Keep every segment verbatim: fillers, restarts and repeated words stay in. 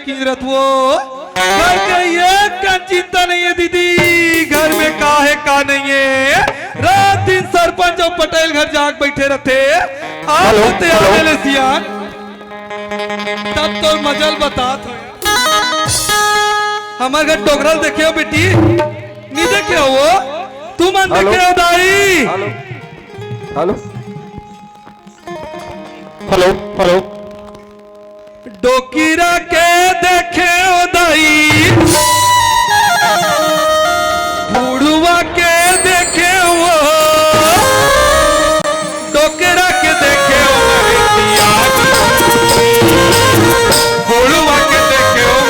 किंजरत वो। घर के एक कन चिंता नहीं है दीदी, घर में का है का नहीं है। रात दिन सरपंच अउ पटेल घर जाके बैठे रहथे। आप हेलो, तो हेलो। आने ले सियान, तब तो मजल बतात हो। हमर घर डोकरा ल देखे हो बेटी, नहीं देखे हो वो? तुमन हेलो। देखे हो दाई? Hello, hello. Hello, hello. डोकरा के देखे हो दाई, बुढ़वा के देखे हो, डोकरा के देखे हो, बुढ़वा के देखे हो।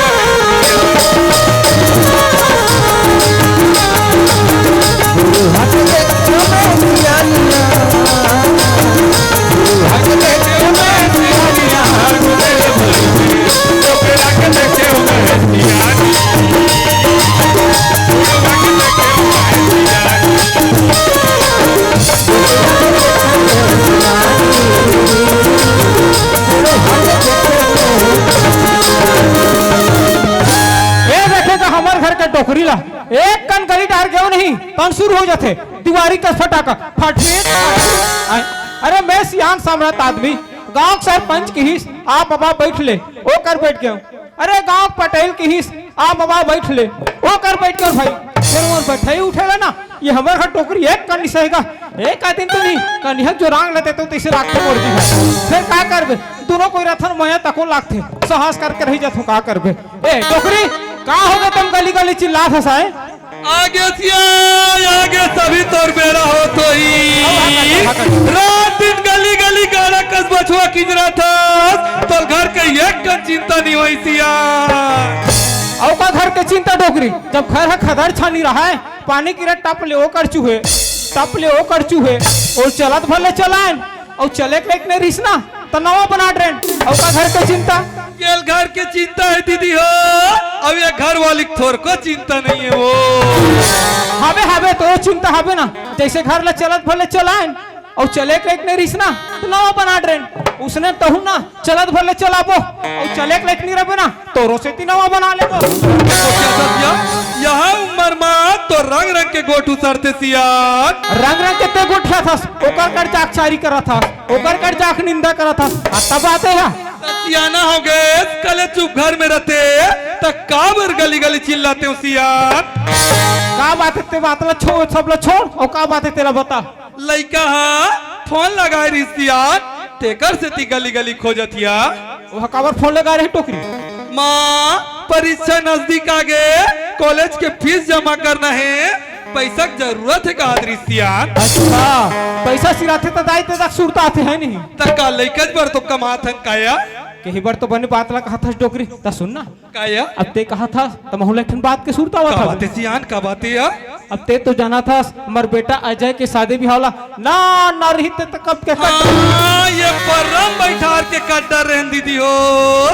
ए देखे त हमर घर के डोकरी ला, एक कन गली डहर गेंव नहीं, तहन शुरू हो जाथे दुवारी कस फटाका, फटफिट, फटफिट। आय, अरे मैं सियान सामरथ आदमी, गांव के सरपंच किहिस, "आ बबा बैठ ले", ओकर बैठ गेंव। अरे गांव के पटेल किहिस, "आ बबा बैठ ले", ओकर बैठ गेंव भाई। फेर मोर बैठई उठे ला ना, ये हमर घर डोकरी एक कन निसहेगा, एक आदिन तो नहीं, कनिहा जोरांग लेते तो तइसे लागथे मोर जी। फेर का करबे, दूनों कोई रथन मया तको लागथे, साहस करके रहि जाथों, का करबे। ए डोकरी, का होगे तुम गली गली चिल्लात हस आय? आगे सियान, आगे सभी तोर बेरा होत होही। रात दिन गली गली गाड़ा कस बछवा किंजरत हस, तोर घर के एक कन चिंता नहीं होही सियान। अउ का घर के चिंता डोकरी, जब घर ह खदर छानी रहय, पानी गिरत टप ले ओकर चूहे, टप ले ओकर चूहे, अउ चलत भर ले चलाएन, अउ चले के लायक नहीं रहिस ना, त नवा बना डरेन। अउ का घर के चिंता? ये घर के चिंता है दीदी हो, अब ये घर वाली के थोरको चिंता नहीं है वो। हवे, हवे, तोरो चिंता हवे ना, जइसे घर ला चलत भर ले चलाएन, अउ चले के लायक नहीं रहिस ना, त नवा बना डरेन। उसने तहूं ना, चलत भर ले चलाबो, अउ चले के लायक नहीं रहबे ना, तोरो सेती नवा बना लेबो। देखो क्या सतिया, यहाँ उम्र मा तो रंग रंग के गोठ उसरथे सियान। रंग रंग के ते गोठियाथस, ओकर कर चाकचारी करथस, ओकर कर चाक निंदा करथस। आ तब आते हैं। त सियाना होगे, कले चुप घर में रहते, त काबर गली गली चिल्लाते हो सियान? का बात हे ते बात ला छोड़, सब ला छोड़, अउ का बात हे तेला बता। लइका ह फोन लगाए रिहिस यार, तेकर सेती गली-गली खोजत हिया। ओह काबर फोन लगाए रहे टोकरी? माँ, परीक्षा नजदीक आ गे, कॉलेज के फीस जमा करना हे, पइसा के जरूरत हे कहत रिहिस यार। अच्छा, पइसा सिराथे त दाई ते तक सुरता आथे है नहीं? त का लइका बर तो कमात हन का या? कही बर तो बने बात ला कहत हस डोकरी, त सुन ना। का या? अब ते कहत हस, त महूं ला एक ठन बात के सुरता आवत का हवे। बात हे सियान, का बात हे या? अब ते तो जानत हस, हमर बेटा अजय के शादी बिहाव ला ना, ना रहिते त कब के कट। हाँ, ये परम बैठार के कट डरेन दीदी हो।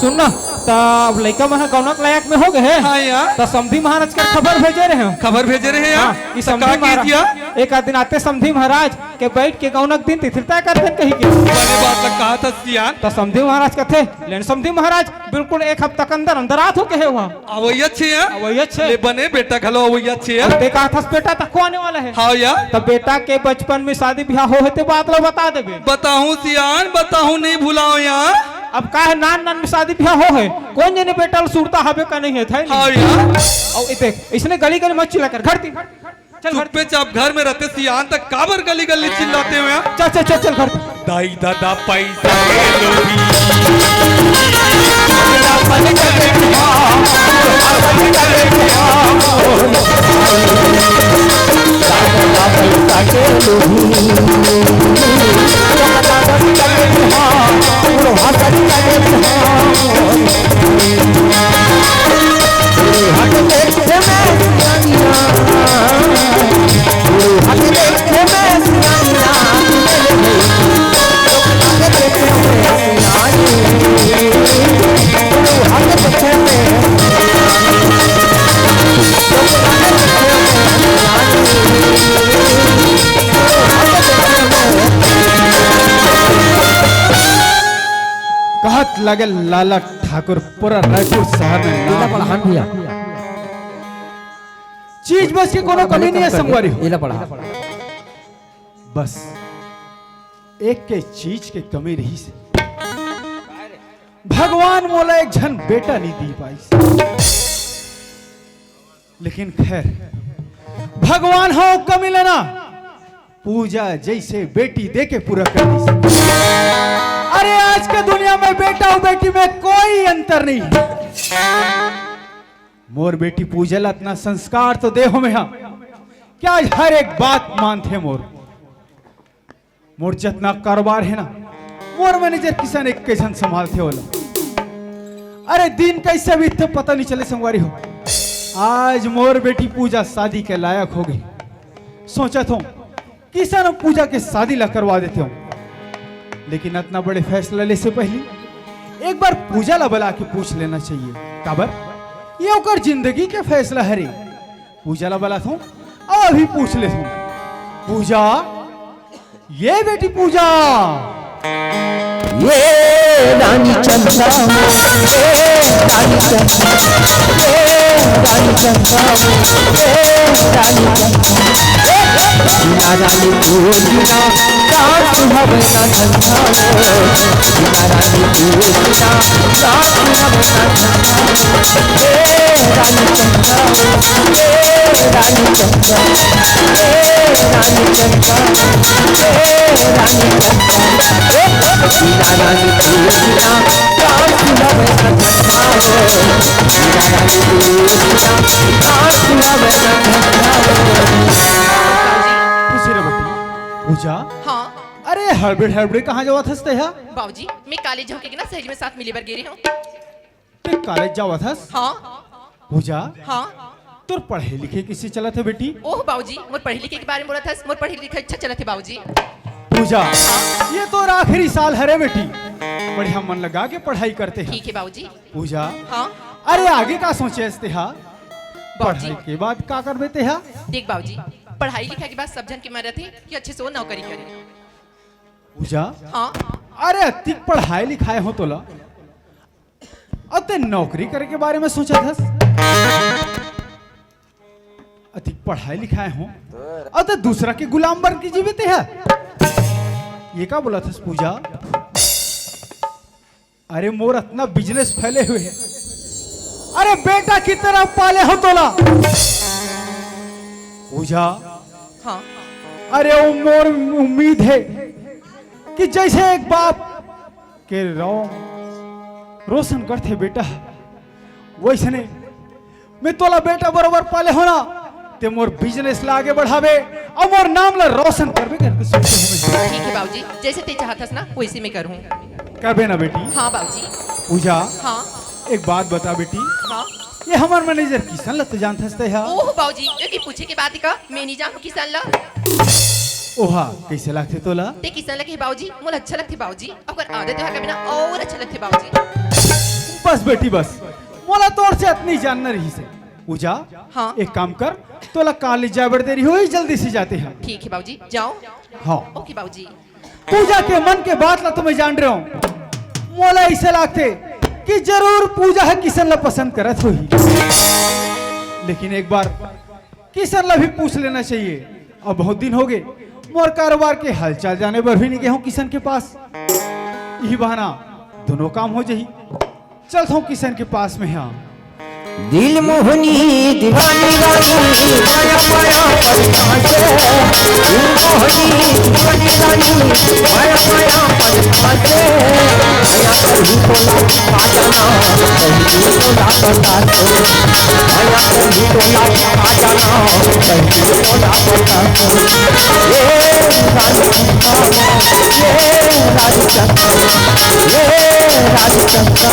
सुन ना, त अब लइका मन ह गौना के लायक में हो गे हे। हाँ या। त समधी महाराज के खबर भेजे रहे हो। खबर भेजे रहे या? हाँ, कि त समधी का महाराज, किहिस या? एक आध दिन आते समधी महाराज, के बइठ के गौना के दिन तिथि तय करथन कहिके। बने बात ला कहत हस सियान। त समधी महाराज कथे, "लेन समधी महाराज, बिल्कुल एक हफ्ता के अंदर अंदर आत हो कहे हुआ।" अवइया छे, हाँ? अवइया छे। ले बने बेटा घलो अवइया छे, हाँ? ते कहत हस बेटा तको आने वाला हे। हाँ या। त बेटा के बचपन में शादी बिहाव हो हे ते बात ला बता देबे। बताहूँ सियान, बताहूँ नहीं भुलाओ या। अब का हे नान नान में शादी बिहाव हो हे, कोन जने बेटा ला सुरता हवे का नहीं हे, हे नहीं? हाँ या। अउ ए देख, इसने गली गली मत चिल्ला कर, घर ती चल, घर। चुप्पे चाप घर में रहते सियान, त काबर गली गली चिल्लाते हो यार? चल, चल, चल, चल, घर। दाई ददा पइसा के लोभी। कहत लगे लाला ठाकुर, पूरा रायपुर शहर में नाम हे। भैया, चीज बस के कोनो कमी नहीं है संगवारी हो। बस एक के चीज के कमी रहिस हे, भगवान मोला एक झन बेटा नहीं दी पाइस। लेकिन खैर, भगवान हो कमी लेना, पूजा जैसे बेटी दे के पूरा कर दी। अरे, आज के दुनिया में बेटा अउ बेटी में कोई अंतर नहीं हे। मोर बेटी पूजा ला अतना संस्कार तो दे हों मैं हा, कि आज हर एक बात मानथे मोर। मोर जतना कारोबार हे ना, मोर मैनेजर किशन एक के झन संभालथे ओला। अरे, दिन कैसे बीतथे पता नहीं चले संगवारी हो। आज मोर बेटी पूजा शादी के लायक हो गई। सोचत हों किशन अउ पूजा के शादी ला करवा देते हों, लेकिन अतना बड़े फैसला ले से पहली एक बार पूजा ला बुला के पूछ लेना चाहिए। काबर? ये ओकर जिंदगी के फैसला हरे। पूजा ला बुलात हों अउ अभी पूछ लेत हों। पूजा, ये बेटी पूजा। ये रानी चंदा, ये रानी चंदा, ये रानी चंदा, ये रानी चंदा। बिना रानी तू बिना रात हवे ना ठंडा हो। बिना रानी तू बिना रात हवे ना ठंडा हो। ए रानी चंदा, ए रानी चंदा, ए रानी चंदा, ए रानी चंदा। ए बिना रानी तू बिना रात हवे ना ठंडा हो। बिना रानी तू बिना रात हवे ना ठंडा हो। खुशी रे बेटी। पूजा। हाँ। अरे, हड़बड़े हड़बड़े कहाँ जावत हस तेहा? बाबूजी, मैं कॉलेज जाहूँ कहिके ना सहेली मन साथ मिले बर गे रहे हों। ते कॉलेज जावत हस? हाँ। पूजा, हाँ। तोर पढ़ाई लिखाई कइसे चलत हे बेटी? ओह बाबूजी, मोर पढ़ाई लिखाई के बारे में बोलत हस, मोर पढ़ाई लिखाई अच्छा चलत हे बाबूजी। पूजा, हाँ। ये तोर आखिरी साल हरे बेटी, बढ़िया मन लगा के पढ़ाई करते हे। ठीक हे बाबूजी। पूजा, हाँ। अरे आगे का सोचे हस तेहा? बाबूजी। पढ़ाई के बाद का करबे तेहा? देख बाबूजी, पढ़ाई लिखाई के बाद सब झन के मन रथे कि अच्छे से वो नौकरी करे। पूजा, हाँ। अरे अतिक पढ़ाई लिखाए हों तोला, अउ ते नौकरी करे के बारे में सोचत हस? अतिक पढ़ाई लिखाए हों अउ ते दूसरा के गुलाम बन के जीबे तेहा? ये का बोलत हस पूजा? अरे मोर अतना बिजनेस फैले हुए हे। अरे बेटा की तरह पाले हों तोला। पूजा। हाँ। अरे वो मोर उम्मीद हे कि जैसे एक बाप के नाम रोशन करथे बेटा, वैसने मैं तोला बेटा बरोबर पाले हों ना, ते मोर बिजनेस ला आगे बढ़ाबे अउ मोर नाम ला रोशन करबे करके सोचे हों मैं। ठीक हे बाबूजी, जैसे ते चाहत हस ना वैसे मैं करहूँ। करबे ना बेटी? हाँ बाबूजी। पूजा, हाँ। एक बात बता बेटी, हाँ। ये हमर मैनेजर किशन ला तो जानत हस तेहा? ओह बाबूजी, ये की पूछे के बात हे का? मैं नहीं जानहूँ किशन ला। ओहा, कइसे लागथे तोला? ते किशन ला कहे बाबूजी, मोला अच्छा लगथे बाबूजी। ओकर आदत व्यवहार कभी ना अउ अच्छा लगथे बाबूजी। बस बेटी बस, मोला तोर से अतनी जानना रहिस हे। पूजा, हाँ। एक काम कर, तोला कॉलेज जाए बर देरी होही, जल्दी से जाते हन। ठीक हे बाबूजी, जाओ। हाँ। ओके बाबूजी। पूजा के मन के बात ला तो मैं जान रहे हों। मोला अइसे लागथे कि जरूर पूजा ह किशन ला पसंद करत होही। लेकिन एक बार किशन ला भी पूछ लेना चाहिए। अब बहुत दिन हो गए, मोर कारोबार के हालचाल जाने बर भी नहीं गए हों किशन के पास। इही बहाना दोनों काम हो जाही। चलत हों किशन के पास में, हाँ। दिल मोहनी दीवानी रानी, माया माया पर कांटे। दिल मोहनी दीवानी रानी, माया माया पर कांटे। माया कहीं तो लागी आ जाना, कहीं तो लागी आ जाना। माया कहीं तो लागी आ जाना, कहीं तो लागी आ जाना। ये रानी चंदा, ये रानी चंदा, ये रानी चंदा।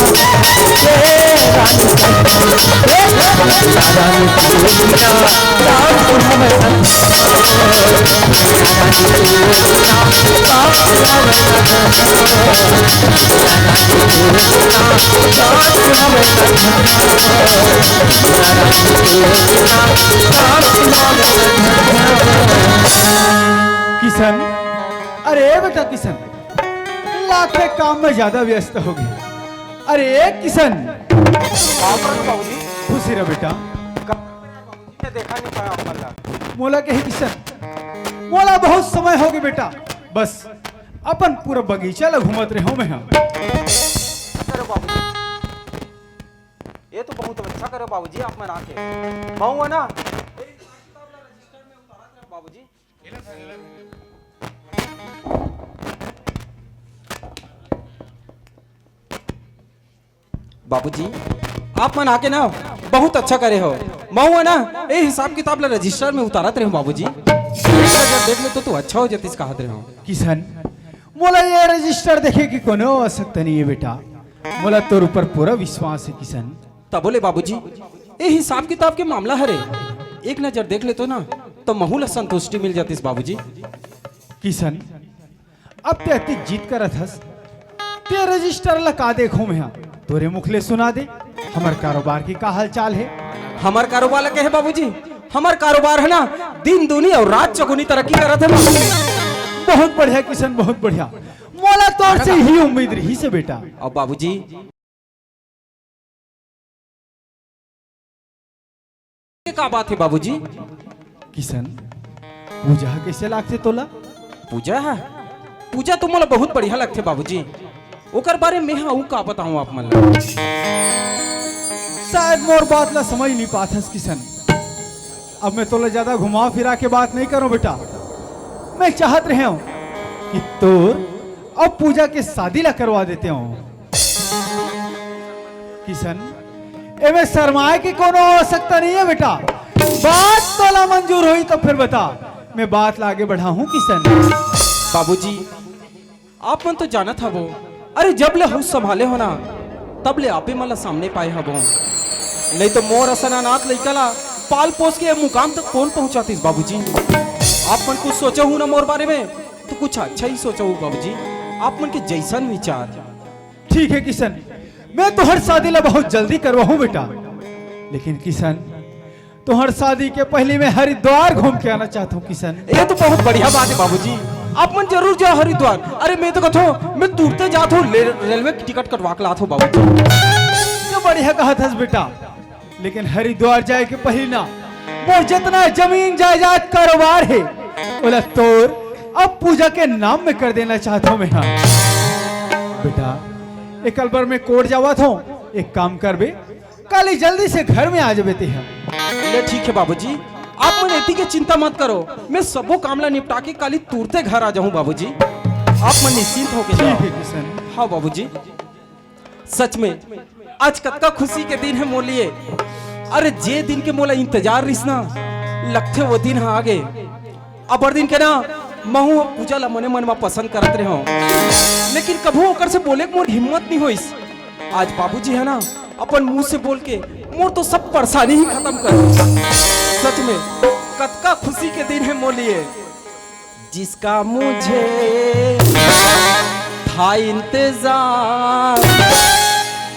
किशन, अरे बेटा किशन, लाखे काम में ज्यादा व्यस्त हो गए। अरे किशन, बाबूजी। खुशी रह बेटा। ये देखा नहीं पाया अपन ला। मोला कहे किशन, मोला बहुत समय हो गए बेटा, बस अपन पूरा बगीचा ला घूमत रहे मैं। अरे बाबूजी, ये तो बहुत अच्छा करे बाबूजी, आप मन आके। मैं हुआ ना बाबूजी। बाबूजी, आप मन आके ना बहुत अच्छा करे हो। मैं हुआ ना ये हिसाब किताब ला रजिस्टर में उतारत रहे बाबूजी। एक नजर देख ले तो तू अच्छा हो जातिस कहत रहे हो। किशन, मोला ये रजिस्टर देखे की कोनो आवश्यकता नहीं है बेटा, मोला तोर ऊपर पूरा विश्वास है किशन। तबो ले बाबूजी, ये हिसाब किताब के मामला हरे, एक नजर देख लेतो ना तो महू ला संतुष्टि मिल जातिस बाबूजी। किशन, अब ते अतिक जिद करत हस, ते रजिस्टर ला का देखो मैं? तोरे मुख ले सुना दे, हमर कारोबार की का हाल चाल है? हमर कारोबार ला कहे बाबूजी, हमर कारोबार है ना दिन दूनी और रात चौगुनी तरक्की करत है बाबूजी। बहुत बढ़िया किशन, बहुत बढ़िया। मोला तोर से ही उम्मीद रही से बेटा। अब बाबूजी, ये का बात है बाबूजी? किशन, पूजा ह कैसे लागथे तोला? पूजा ह? पूजा तो मोला बहुत बढ़िया लगथे बाबूजी। ओकर बारे में हा अऊ का बताऊं आप मन ला? शायद मोर बात ला समझ नहीं पाथस किशन। अब मैं तोला ज्यादा घुमा फिरा के बात नहीं करूं बेटा। मैं चाहत रहे हूं कि तोर अब पूजा के शादी ला करवा देते हूं। किशन, एमे शर्माए के कोनो आवश्यकता नहीं है बेटा। बात तोला मंजूर होई तो फिर बता, मैं बात ला आगे बढ़ाहूं किशन। बाबूजी, आप मन तो जानत हवो, अरे जब ले होश संभाले हो ना, तब ले आपे मन ला सामने पाए हवो। नहीं तो मोर असन अनाथ लइका ला पाल पोस के ये मुकाम तक कौन पहुंचातिस बाबूजी? आप मन कुछ सोचे हो ना मोर बारे में, तो कुछ अच्छा ही सोचे हो बाबूजी। आप मन के जैसन विचार। ठीक है किशन, मैं तोहर शादी ला बहुत जल्दी करवाहूं बेटा। लेकिन किशन, तोहर शादी के पहले मैं हरिद्वार घूम के आना चाहता हूँ किशन। ये तो बहुत बढ़िया बात है बाबूजी, आप मन जरूर जाओ हरिद्वार। अरे मैं तो कहता हूँ मैं तुरते जात हूँ, ले-, रेलवे की टिकट कटवा के लात हूँ बाबूजी। ये बढ़िया कहत हस बेटा, लेकिन हरिद्वार जाए के पहले ना मोर जितना जमीन जायदाद कारोबार है, ओला तोर अब पूजा के नाम में कर देना चाहता हूँ मैं। हाँ बेटा, एक बार मैं कोर्ट जावत हूँ, एक काम करबे, काली जल्दी से घर में आ जाबे तेहा। ले ठीक है बाबूजी, आप मन एती के चिंता मत करो, मैं सबो काम ला निपटा के काली तुरते घर आ जाहूँ बाबूजी। आप मन निश्चिंत होके जाओ। ठीक है किशन। हाँ बाबूजी, सच में आज कतका खुशी के दिन है मोर लिए। अरे जे दिन के मोला इंतजार रिस ना, लगथे वो दिन ह आगे। अबर दिन के ना महू ह पूजा ला मने मन म पसंद करत रहे हूँ, लेकिन कभू ओकर से बोले के मोर हिम्मत नहीं होइस। आज बाबूजी है ना अपन मुंह से बोल के मोर तो सब परेशानी ही खत्म कर। सच में कतका खुशी के दिन है मोर लिए, जिसका मुझे था इंतजार,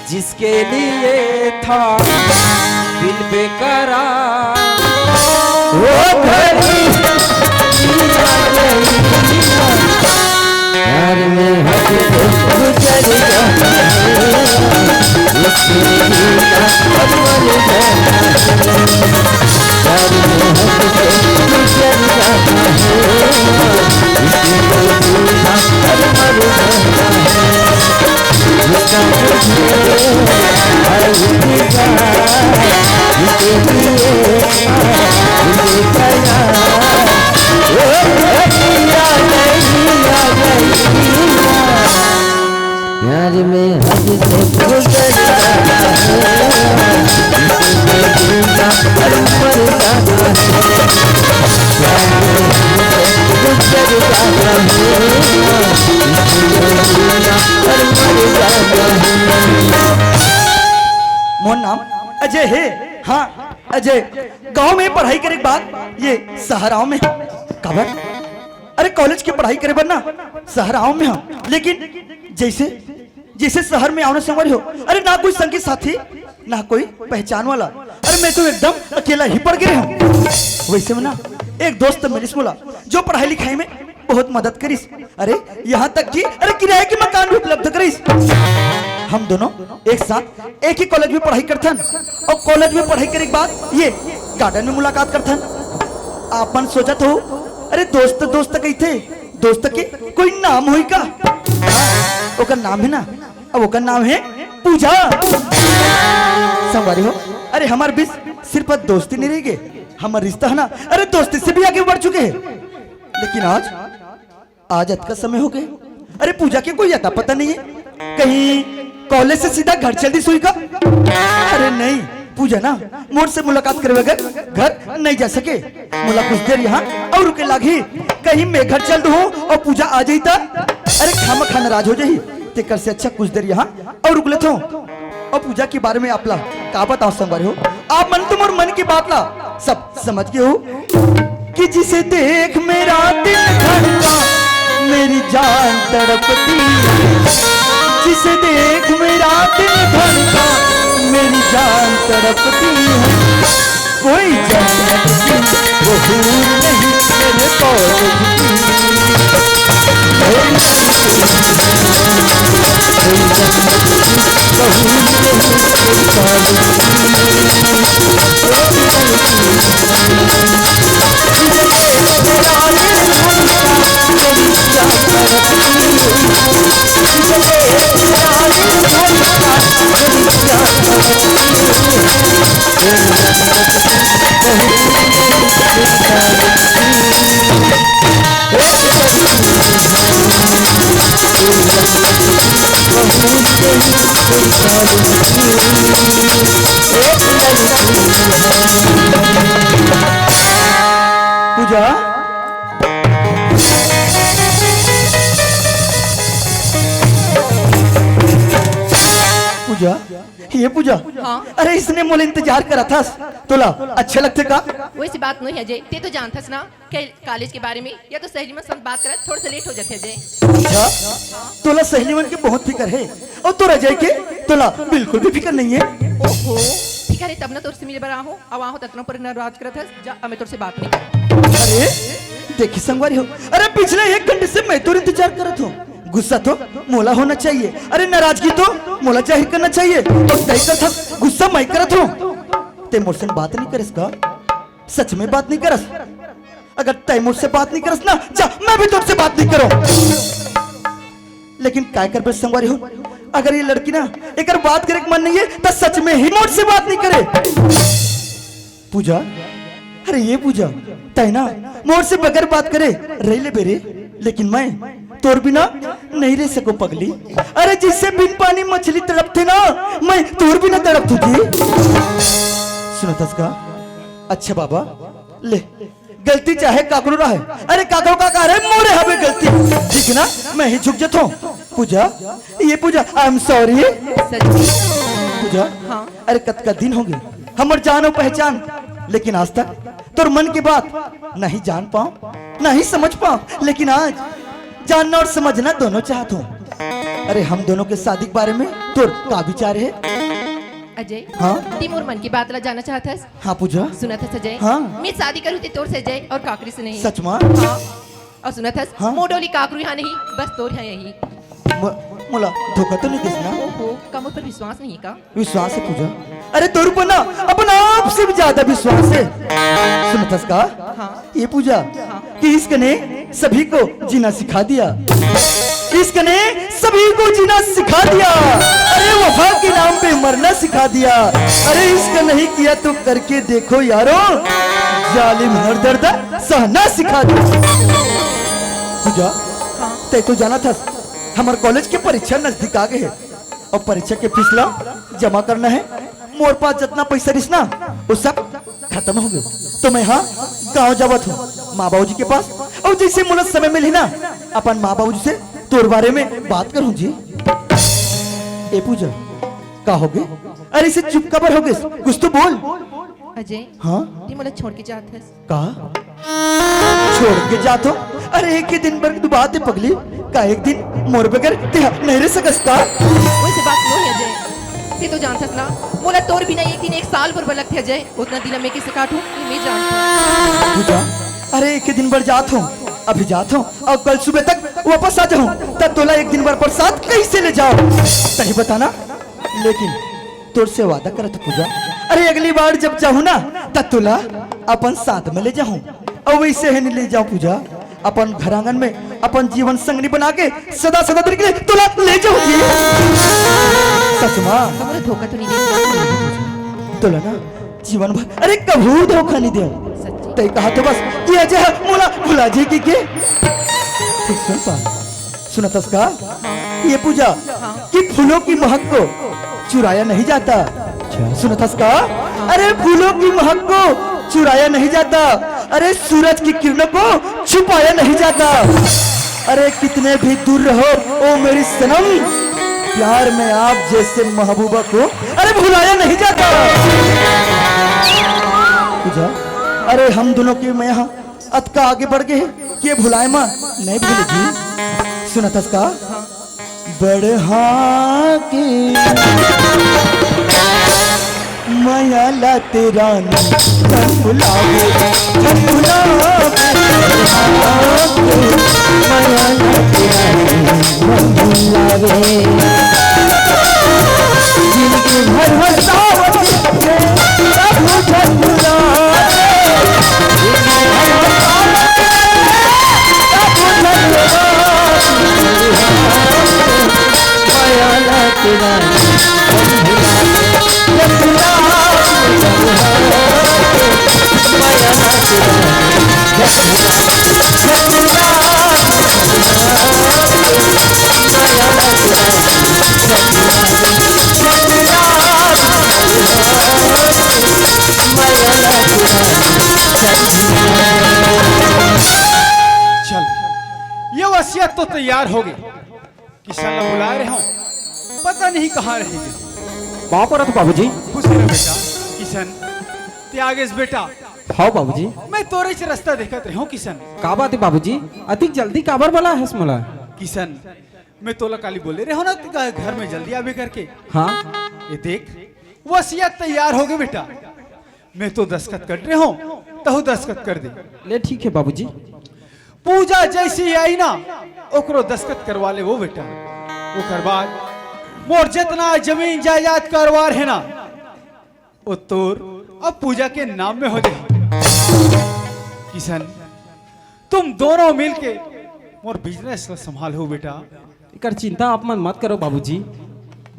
जिसके लिए था दिल बेकरार, वो घड़ी प्यार में हद से गुजर जाना है, इसलिए ना अब मर जाना है। प्यार में हद से गुजर जाना है, इसलिए ना अब मर जाना है। इसका मुझे हर इंतजार, इसलिए ना मुझे प्यार। ओ, ओ, ओ, प्यार में हद से गुजर जाना है, जिसमें जीना और मर जाना है। प्यार में हद से गुजर जाना है, जिसमें जीना और मर जाना है। मोर नाम अजय है। हाँ, अजय। गांव में पढ़ाई करे के बाद ये सहराव में। काबर? अरे, कॉलेज के पढ़ाई करे बर ना सहराव में हम, लेकिन जैसे, जैसे शहर में आवना संगवारी हो, अरे, ना कोई संगी साथी, ना कोई पहचान वाला। अरे, मैं तो एकदम अकेला ही पड़ गए हूँ। वैसे में ना, एक दोस्त मिलिस मोला, जो पढ़ाई लिखाई में बहुत मदद करिस। अरे, यहाँ तक कि, अरे, किराए के मकान भी उपलब्ध करिस। हम दोनों एक साथ एक ही कॉलेज में पढ़ाई करथन, अउ कॉलेज में पढ़ाई करे के बाद ये गार्डन में मुलाकात करथन। आप मन सोचत हो, अरे दोस्त दोस्त कहिथे, दोस्त के कोई नाम होई का? ओकर नाम हे ना, अब ओकर नाम हे पूजा। संगवारी हो, अरे हमर बीच सिर्फ दोस्ती नहीं रह गे, हमर रिश्ता हे ना, अरे दोस्ती से भी आगे बढ़ चुके हे। लेकिन आज आज अतका समय हो गए, अरे पूजा के कोई अता पता नहीं है। कहीं कॉलेज से सीधा घर चल दिस होही का? अरे नहीं, पूजा ना मोर से मुलाकात करे बगैर घर नहीं जा सके। मोला कुछ देर यहाँ अउ रुके लागही। कहीं मैं घर चल दूँ अउ पूजा आ जाही त, अरे खामखा नाराज हो जाही। तेकर से अच्छा कुछ देर यहाँ अउ रुक लेथों। अउ पूजा के बारे में आप ला का बताओं संगवारी हो, आप मन तो मोर मन की बात ला सब समझ गे हो कि जिसे देख मेरा दिल धड़का, मेरी जान तड़पती है। जिसे देख मेरा दिल धड़का, मेरी जान तड़पती है। कोई जन्नत की वो हूर नहीं मेरे कॉलेज की। पूजा, पूजा, ये पूजा। हाँ। अरे, इसने मोला इंतजार करत हस, तोला अच्छा लगथे का? वैसी बात नहीं है अजय, ते तो जानथस ना, के-, कॉलेज के बारे में या तो सहेली मन संग बात करत थोड़ा सा लेट हो जाथे अजय। अच्छा, तोला सहेली मन के बहुत फिकर है, अउ तोर अजय के तोला बिल्कुल भी फिकर नहीं है। ओहो, फिकर है तब ना तोर से मिले बर आहो, अउ आहो ततना पर नाराज करत हस, जा, अब मैं तोर से बात नहीं करत। अरे देखी संगवारी हो, अरे पिछले एक घंटे से मैं तोर इंतजार करत हूँ। गुस्सा तो मोला होना चाहिए, अरे नाराजगी तो मोला जाहिर करना चाहिए। अउ तय करत हस गुस्सा मैं करत हूँ, ते मोर संग बात नहीं करेस का? सच में बात नहीं करस? अगर तय मोर से बात नहीं करस ना, जा, मैं भी तोर से बात नहीं करों। लेकिन काय करबे संगवारी हो, अगर ये लड़की ना एकर बात करे के मन नहीं है, त सच में ही मोर से बात नहीं करे। पूजा, अरे ये पूजा, तय ना मोर से बगैर बात करे रह लेबे रे, लेकिन मैं तोर बिना नहीं रह सकों पगली। अरे जिससे बिन पानी मछली तड़पथे ना, मैं तोर बिना तड़पथों जी। सुनथस का? अच्छा बाबा, ले, गलती चाहे काकरो रहे, अरे काकरो का करे, मोरे हवे गलती, ठीक ना? मैं ही झुक जथों। पूजा, ये पूजा, I am sorry। सच में? पूजा, हाँ। अरे कतका दिन हो गे हमर जान अउ पहचान, लेकिन आज तक तोर मन की बात नहीं जान पाओं, नहीं समझ पाओं, लेकिन आज जानना अउ समझना दोनों चाहत हूँ। अरे हम दोनों के शादी के बारे में तोर का विचार है? अजय, हाँ? ते मोर मन की बात ला जानना चाहत हस? हाँ पूजा। सुनत हस अजय? हाँ। मैं शादी करूँ ते तोर से अजय अउ काकरो से नहीं। सच में? हाँ। अउ सुनत हस? हाँ। मोर डोली काकरो यहाँ नहीं, बस तोर यहाँ यही। म-, मोला धोखा तो नहीं देस ना? ओहो, का मोर पर विश्वास नहीं का? विश्वास है पूजा। अरे तोर ऊपर ना अपने आप से भी ज्यादा विश्वास है। सुनत हस का? हाँ। ये पूजा, हाँ। कि इश्क ने सभी को जीना सिखा दिया। इश्क ने सभी को जीना सिखा दिया। अरे वफा के नाम पे मरना सिखा दिया। अरे इश्क नहीं किया तो करके देखो यारो, जालिम हर दर्द सहना सिखा दिया। पूजा, हाँ। तय तो जानत हस, हमर कॉलेज के परीक्षा नजदीक आ गे हे। अउ परीक्षा के फीस ला जमा करना हे। मोर पास जतना पैसा रिहिस ना, वो सब खतम हो गे। तो मैं हा गाँव जावत हूँ माँ बाबूजी के पास, अउ जइसे मोला समय मिलही ना, अपन माँ बाबूजी से तोर बारे में बात करहूँ जी। ए पूजा, का हो गे? अरे अइसे चुप काबर हो गेस? कुछ तो बोल। अजय, हाँ? ते मोला छोड़ के जात हस। का? छोड़ के जात हों? अरे एक ही दिन बर के तो बात हे पगली, का एक दिन मोर बगैर ते नहीं रह सकस का? वइसे बात नोहे अजय, ते तो जानथस ना, मोला तोर बिना एक दिन एक साल बरोबर लगथे अजय, ओतना दिन ला मैं कइसे काटहूँ ये मैं जानथों। पूजा, अरे एक ही दिन बर जात हों, अभी जात हों अउ कल सुबह तक वापस आ जाहूं, त तोला एक दिन बर प्रसाद कइसे ले जाओ, तही बताना। लेकिन तोर से वादा करत हूं पूजा, अरे अगली बार जब जाहूं ना, त तोला अपन साथ में ले जाहूं, अउ वइसे ही नहीं ले जाओ पूजा, अपन घर आंगन में अपन जीवन संगनी बना के सदा सदा दिन के लिए तोला ले जाऊंगी। सच मां। हमरो धोखा तो नहीं दे। तोला ना जीवन भर, अरे कभू धोखा नहीं देव। सच्ची। तय कहा तो बस, ये अजय मोला भुला जाएगी के? ठीक सुन पा, सुनत हस का? ये पूजा कि फूलों की महक को चुराया नहीं जाता। सुनत हस का? अरे फूलों की महक को चुराया नहीं जाता, अरे सूरज की किरणों को छुपाया नहीं जाता। अरे कितने भी दूर रहो ओ मेरी सनम, प्यार में आप जैसे महबूबा को अरे भुलाया नहीं जाता। पूजा, अरे हम दोनों के मैं यहाँ अतका आगे बढ़ गए कि ये भुलाए मां नहीं भूले जी। सुनत हस का? बढ़ा के मया ला तेरा नी झुलावे, झुलावे, मया ला तेरा नी झुलावे। जिंदगी भर हंसावत रहे, प्रभु झुलावे। चल, ये वसियत तो तैयार हो गई। किशन ला बुलाए रहे हों, पता नहीं कहाँ रह गए। माफ करत बाबूजी। खुश रह बेटा। किशन, ते आ गेस बेटा। हाव बाबूजी। मैं तोरेच रस्ता देखत रहे हों किशन। का बात हे बाबूजी, अतिक जल्दी काबर बलाए हस मोला? किशन, मैं तोला काली बोले रहे हों ना, ते घर में जल्दी आबे करके। हाँ। ये देख, वसियत तैयार हो गए बेटा। मैं तो दस्तखत कर रहे हों, तहू दस्तखत कर दे। ले ठीक हे बाबूजी। पूजा जैसे ही आई ना, ओकरो दस्तखत करवा ले वो बेटा। ओकर बाद मोर जितना जमीन जायदाद कारोबार हे ना, वो तोर अब पूजा के नाम में हो जाए। किशन, तुम दोनों मिलके मोर बिजनेस ला संभालो बेटा। एकर चिंता आप मन मत करो बाबूजी,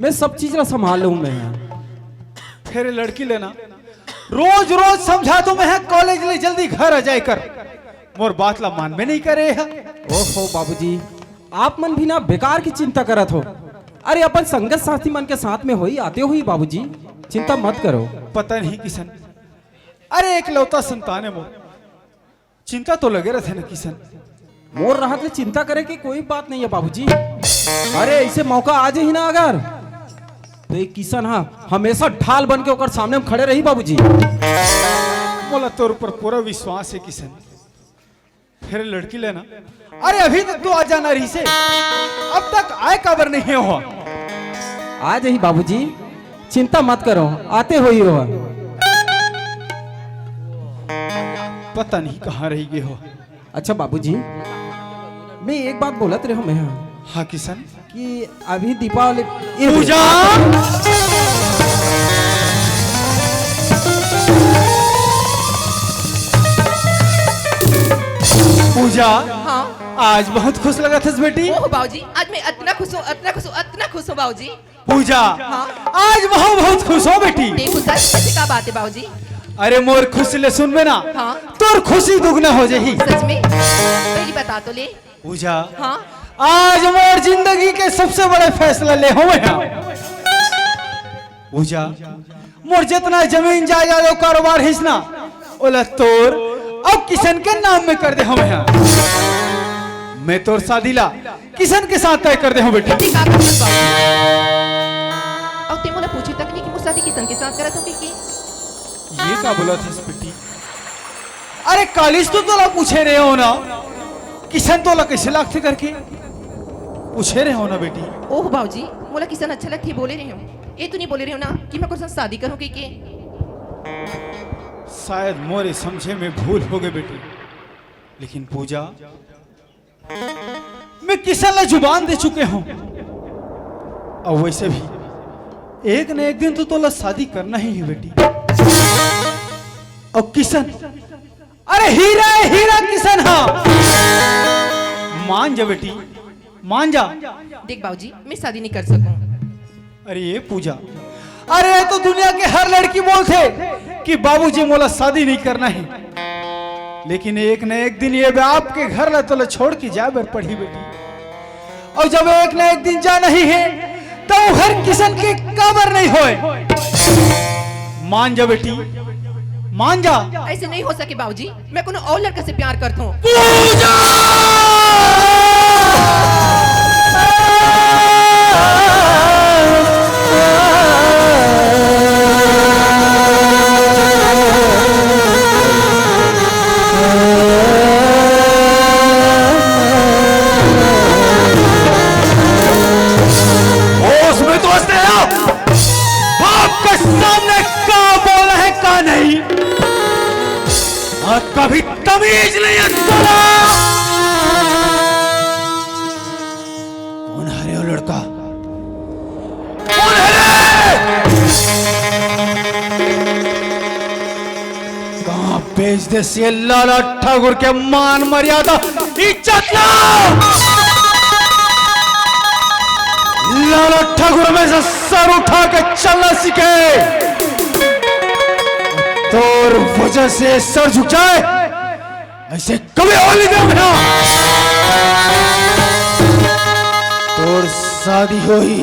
मैं सब चीज ला संभाल लूं मैं। फेर लड़की ला ना रोज रोज समझाथों मैं, कॉलेज ले जल्दी घर आ जाए कर, मोर बात ला मानबे नहीं करे हे। ओहो बाबूजी, आप मन भी ना बेकार के चिंता करत हो। अरे अपन संगत साथी मन के साथ में होई आते होई बाबूजी, चिंता मत करो। पता नहीं किशन, अरे एकलौता संतान हे मोर, चिंता तो लगे रहिथे ना किशन। मोर रहत ले चिंता करे के कोई बात नहीं हे बाबूजी। अरे ऐसे मौका आ जाही ना अगर, तो ये किशन हा हमेशा ढाल बन के ओकर सामने में खड़े रही बाबूजी। मोला तोर ऊपर पूरा विश्वास हे किशन। फेर लड़की ला ना, अरे अभी तक तू आ जाना रहिसे, अब तक आए काबर नहीं हे हो? आ जाही बाबूजी, चिंता मत करो, आते होही हो। पता नहीं कहाँ रह गए हो। अच्छा बाबूजी, मैं एक बात बोलत रहे हों मैं। हाँ किशन। कि अभी दीपावली पूजा। पूजा, हाँ। आज बहुत खुश लगत हस बेटी। ओह बाबूजी, आज मैं अतना खुश हों, अतना खुश हों, अतना खुश हों बाबूजी। पूजा, हाँ। आज मैं बहुत खुश हों बेटी। देखो सच, ऐसी का बात हे बाबूजी? अरे मोर खुशी ले सुनबे ना, हाँ। तोर खुशी दुगना हो जाही। सच में? पहली बता तो ले। पूजा, हाँ। आज मोर जिंदगी के सबसे बड़े फैसला ले हों मैं। पूजा, मोर जितना जमीन जायदाद अउ कारोबार हिस ना, ओला तोर अउ किशन के नाम में कर दे हों मैं। मैं तोर शादी ला किशन के साथ तय कर दे हों बेटी। ठीक हे, आप बाबू। अउ ते मोला पूछे तक नहीं कि मोर शादी किशन के साथ करत हों कि, कि? ये का बोलत हस बेटी? अरे कालिस तो तोला पूछे रहे हों ना, किशन तोला कैसे लागथे करके पूछे रहे हों ना बेटी। ओह बाबूजी, मोला किशन अच्छा लगथे बोले रहे हों, ये तो नहीं बोले रहे हों ना कि मैं ओकर साथ शादी करूं कहिके। शायद मोरे समझे में भूल हो गए बेटी, लेकिन पूजा, मैं मैं किशन ला जुबान दे चुके हूँ। अब वैसे भी एक न एक दिन तो तोला शादी करना ही है बेटी। और किशन, अरे हीरा है, हीरा किशन हा। मान जा बेटी, मान जा। देख बाबूजी, मैं शादी नहीं कर सकूं। अरे ये पूजा, अरे ये तो दुनिया के हर लड़की बोलथे कि बाबूजी मोला शादी नहीं करना है, लेकिन एक न एक दिन ये बाप के घर ला तोला छोड़ के जाए बर पड़ही बेटी। और जब एक न एक दिन जाना ही है, तो वो घर किशन के काबर नहीं होए। मान जा बेटी, मान जा। ऐसे नहीं हो सके बाबूजी, मैं कोनो और लड़का से प्यार करता हूँ। पूजा! होश में तो हंसते हो? बाप के सामने का बोला है, का नहीं? और कभी तमीज नहीं है साला। कौन है रे वो लड़का? कौन है रे? कहाँ भेज दे से लाला ठाकुर के मान मर्यादा, इज्जत ला। लाला ठाकुर में से सर उठा के चलना सीखे। तोर वजह से सर झुक जाए, ऐसे कभी होली दे मेरा। तोर शादी होही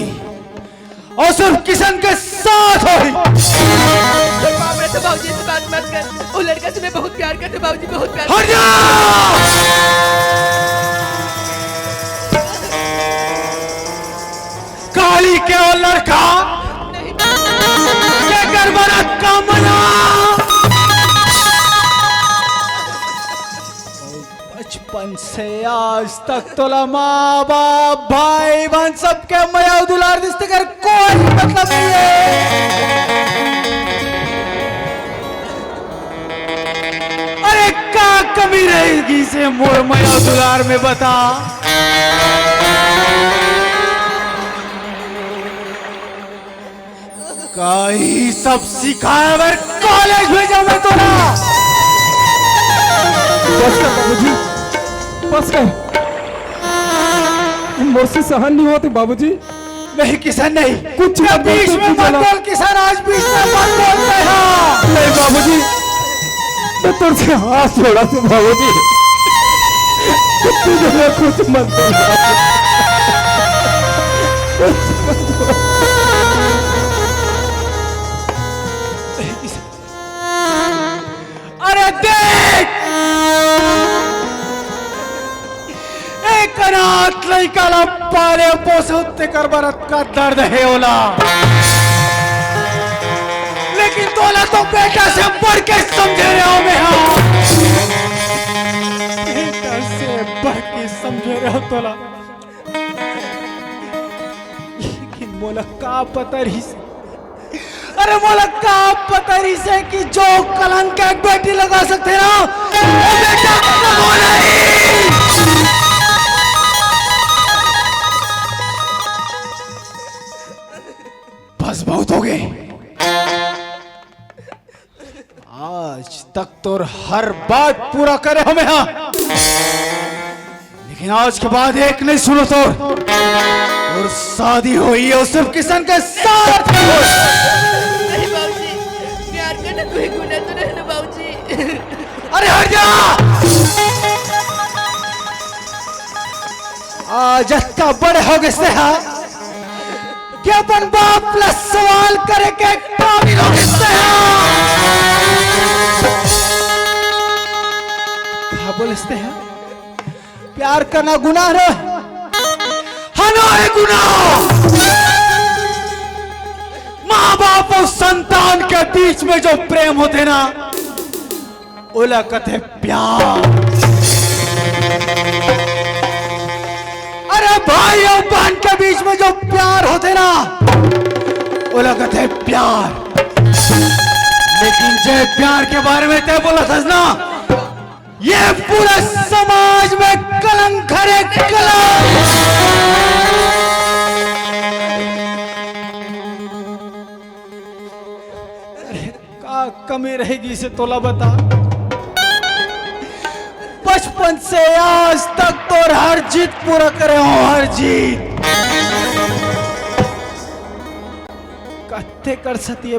और सिर्फ किशन के साथ होही। बाप रे, तो बाबूजी से बात मत कर। वो लड़का से मैं बहुत प्यार करता हूँ बाबूजी, बहुत प्यार। हट जा। काली के वो लड़का के घर बड़ा कामना। बचपन से आज तक तोला माँ बाप भाई बहन सबके मया दुलार दिस तेकर कोई मतलब नहीं है। अरे का कमी रहेगी से मोर मया दुलार में बता। काई सब सिखाए बर कॉलेज भेजा मैं तोला। बस कर बाबूजी, बस कर। मोर से सहन नहीं होते बाबूजी। नहीं किशन नहीं, कुछ मत बोल, बीच में मत बोल किशन, आज बीच में मत बोलते हैं। नहीं बाबूजी, मैं तुझसे हाथ जोड़ा तू बाबूजी, तू जरा कुछ मत बोल। अरे देख, एक अनाथ लइका ला पाले पोसे तेकर बर अतका दर्द हे ओला, लेकिन तोला तो बेटा से बढ़ के समझे रहे हो मैं, हाँ, बेटा से बढ़ के समझे रहे हो तोला। लेकिन मोला का पता रहिस, अरे मोला का पता रहिस हे कि जो कलंक एक बेटी लगा सकथे ना, वो बेटा कबो नहीं। बस बहुत हो गए। आज तक तोर हर बात पूरा करे हमें, हाँ, लेकिन आज के बाद एक नहीं सुनो तोर, और शादी होई है सिर्फ किशन के साथ। नहीं बाबूजी, प्यार करना कोई गुनाह तो नहीं ना बाबूजी। अरे हट जा। आज अतका बड़े हो गए से, हाँ, कि अपन बाप ला सवाल करे के काबिल हो गए से, हाँ। का बोलते हैं? प्यार करना गुनाह रे? हनो है गुनाह। माँ बाप और संतान के बीच में जो प्रेम होते ना, ओला कथे प्यार। अरे भाई और बहन के बीच में जो प्यार होते ना, ओला कथे प्यार। लेकिन जे प्यार के बारे में तय बोला था ना, ये पूरा समाज में कलंक हरे, कलंक। अरे, का कमी रहेगी से तोला बता। बचपन से आज तक तोर हर जीत पूरा करे हो, हर जीत। कत्ते कर सतिए